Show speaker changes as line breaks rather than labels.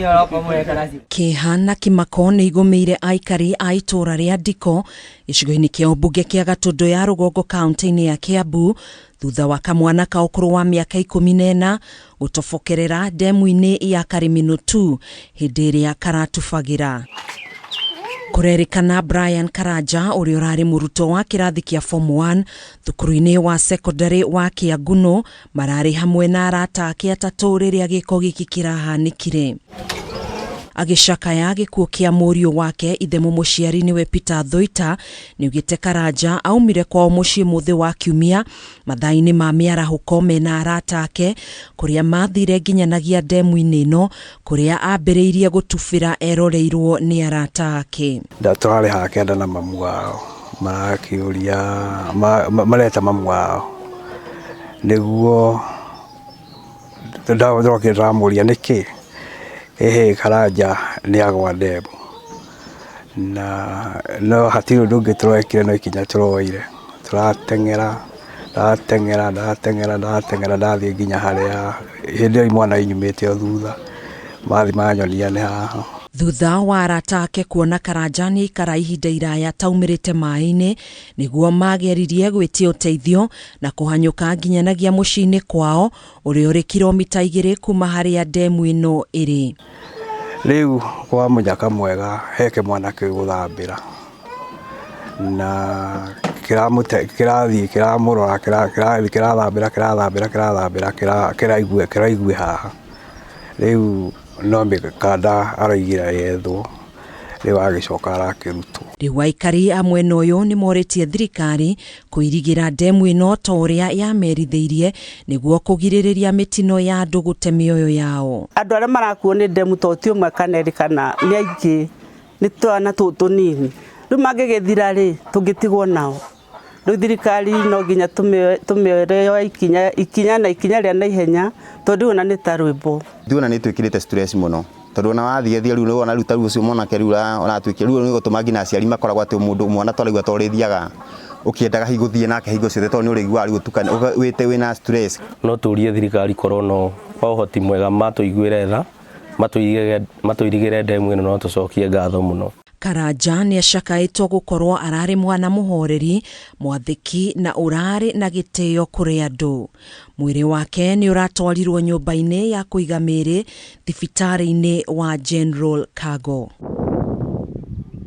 Kĩeha na kĩmako nĩ igũmĩire aikari a itũũra rĩa Ndiko gĩcigo-inĩ kĩa ũmbunge kĩa Gatũndũ ya Rũgongo kaunti-inĩ ya Kiambu thutha wa kamwana ka ũkũrũ wa mĩaka 14 gũtobokerera ndemu-inĩ ya Karimino 2 hĩndĩ ĩrĩa karatubagĩra. Kũrerĩkana Brian Karanja ũrĩa ũrarĩ mũrutwo wa kĩrathi kĩa form 1 thukuru-inĩ wa secondary wa Kĩangunũ mararĩ hamwe na arata ake atatũ rĩrĩa gĩko gĩkĩ kĩrahanĩkire. Agĩcakaya gĩkuũ kĩa mũriũ wake ithe mũmũciari nĩwe Peter Thuita nĩaugĩte Karanja aumire kwao mũciĩ mũthĩ wa Kiumia mathaa-inĩ ma mĩarahũko mena arata ake kũrĩa mathire nginyanagia ndemu-inĩ ĩno kũrĩa ambĩrĩirie gũtubĩra eroreirwo nĩ arata ake.
Tũrarĩ haha kĩanda na mamu wao marakĩũria mareta mamu wao nĩguo ndokire ndĩramũria nĩkĩ, ĩhĩ Karanja nĩ agwa ndemu na no hatirĩ ũndũ ũngĩ tũrekire no ikinya tũroire, tũrateng'era ndateng'era ndateng'era ndateng'era ndathiĩ nginya harĩa hĩndĩ ĩyo imwana inyumĩte o thutha mathiĩ manyonia nĩ haha.
Thutha wa arata ake kuona Karanja nĩ aikara ihinda iraya taumĩrĩte maĩ-inĩ nĩguo mageririe gwĩtia ũteithio na kũhanyũka nginyanagia mũciĩ-inĩ kwao ũrĩa ũrĩ kilomita 2 kuma harĩa ndemu ĩno ĩrĩ.
Rĩu kwa mũnyaka mwega he kĩmwana kĩu gũthambĩra na kĩrathiĩ kĩramũrora kĩrathiĩ kĩrathambĩra kĩrathambĩra kĩrathambĩra kĩraigua haha rĩu no mĩkanda araigĩra yethwo rĩu agĩcoka arakĩrutwo.
Rĩu aikari a mwena ũyũ nĩ morĩtie thirikari kũirigĩra ndemu ĩno ta ũrĩa yamerithĩirie nĩguo kũgirĩrĩria mĩtino ya andũ gũte mĩoyo yao.
Andũ arĩa marakuo nĩ ndemu to ti ũmwe kana erĩ kana nĩ aingĩ, nĩ twana tũtũ tũnini. Rĩu mangĩgĩthira rĩ, tũngĩtigwo nao. Rĩu thirikari no nginya tũmĩoere yoe ikinya, ikinya na ikinya rĩa naihenya tondũ ona nĩ ta rwĩmbo.
Ithuĩ ona nĩ twĩkĩrĩte stress mũno tondũ ona wathiĩ thiĩ rĩu nĩwona rĩu ta rĩu ũcio mwanake rĩu ũratuĩkia rĩu nĩ gũtũma nginya aciari makoragwo atĩ mũndũ mwana twarigua ta ũrĩthiaga ũkĩendaga hihi gũthiĩ nake hingo ciothe tondũ nĩ ũrĩiguaga rĩu ũtukane wĩte wĩna stress.
No tũrie thirikari korwo no kwa ũhoti mwega matũiguĩre tha matũirigĩre ndemu ĩno no tũcokie ngatho mũno.
Karanja nĩ acakaĩtwo gũkorwo ararĩ mwana mũhoreri, mwathĩki na ũrarĩ na gĩtĩo kũrĩ andũ. Mwĩrĩ wake nĩ ũratwarirwo nyũmba-inĩ ya kũiga mĩĩrĩ thibitarĩ-inĩ wa General Cargo.